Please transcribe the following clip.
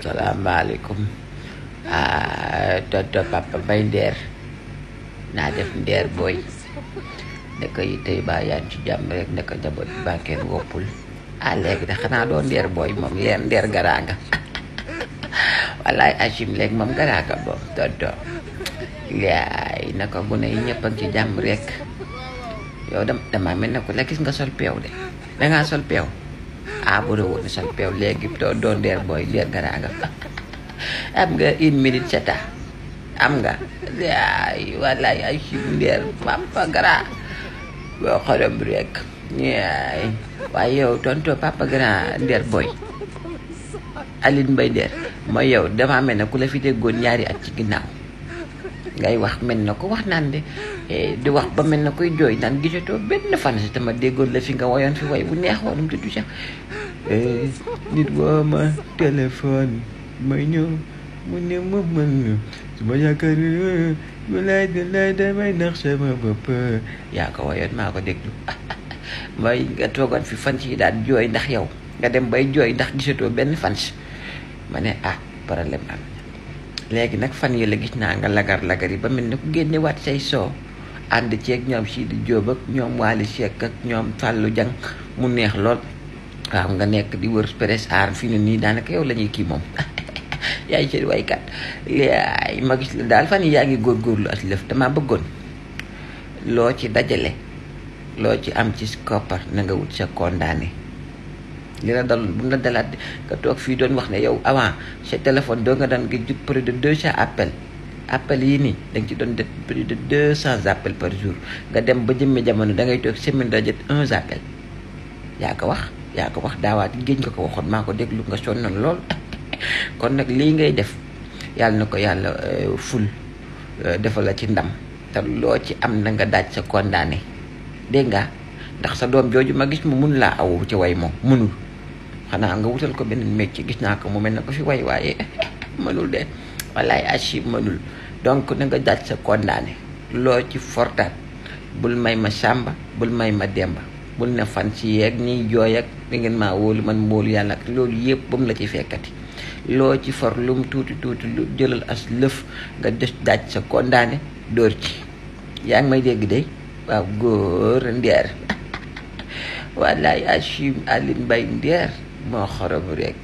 salaamaaleykum tonton Papa Mbaye Nder naa def Nder boy naka yi tey ba yaa ngi ci jàmm rek naka njaboot bi ba kenn woppul léegi de xanaa doo Nder boy moom leen Nder garaanga wallaay Achim léegi moom garaanga moom tonton yaay naka gune yi ñëpp a ngi ci jàmm rek yow dama mel ne ko la gis nga sol peew de dangaa sol peew bu dee woon sol peew léegi doo Nder boy Nder garaanga am nga 1 minute seta am nga yaay wallaay Achim Nder papa gara boo xorom rek yaay waaye yow tonton papa gara Nder boy Aline Mbaye Nder mooy yow dama mel ne ku la fi déggoon ñaari at ci ginnaaw ngay wax mel na ko wax naan de di wax ba mel na koy jooy naan gisatoo benn fan si tama déggoon la fi nga wayoon fi way bu neexoon mu tudd sax nit woo ma téléphone may ñëw mu ne ma mën su ma yaakaar bu laay damay nax sama bopp yaa ko wayoon maa ko déglu mooy nga toogoon fi fan yi daan jooy ndax yow nga dem bay jooy ndax gisatoo benn fan si ma ne problème am léegi nag fan yi la gis naa nga lagar yi ba mel ne ku génne waat say soo ànd ceeg ñoom Sidi Diop ak ñoom Waly Seck ak ñoom Fallou Dieng mu neex lool waaw nga nekk di wër presse aar fi ne nii daanaka yow la ñuy kii moom yaay seen waykat léegi ma gis la daal fan yi yaa ngi góorgóorlu as lëf dama bëggoon loo ci dajale loo ci am ci koppar na nga wut sa condamné li la dal bu nga dalaat nga toog fii doon wax ne yow avant sa téléphone doo nga daan nga jub près de 200 appel yi nii da nga ci doon def près de 200 appels par jour nga dem ba jëmmi jamono da ngay toog semaine da jot 1 appel yaa ko wax daawaat géej nga ko waxoon maa ko déglu nga sonnoon lool kon nag lii ngay def yàlla na ko yàlla ful defal la ci ndam te loo ci am na nga daaj sa condamné dégg nga ndax sa doom jooju ma gis mu mun laa awu ci way moom munul xanaa nga wutal ko beneen métier gis naa ko mu mel na ko fi way waaye mënul de wallaay Achim mënul donc na nga daaj sa condamné loo ci fortaat bul may ma Samba bul may ma Demba bul ne fan si yeeg ñiy jooy ak da ngeen maa wóolu man wóolu yàlla ak loolu yëpp ba mu la ci fekkati loo ci for lu mu tuuti lu jëlal as lëf nga des daaj sa condamné dóor ci yaa ngi may dégg de waaw góor Nder wallaay Achim Aline Mbaye Nder moo xorom rek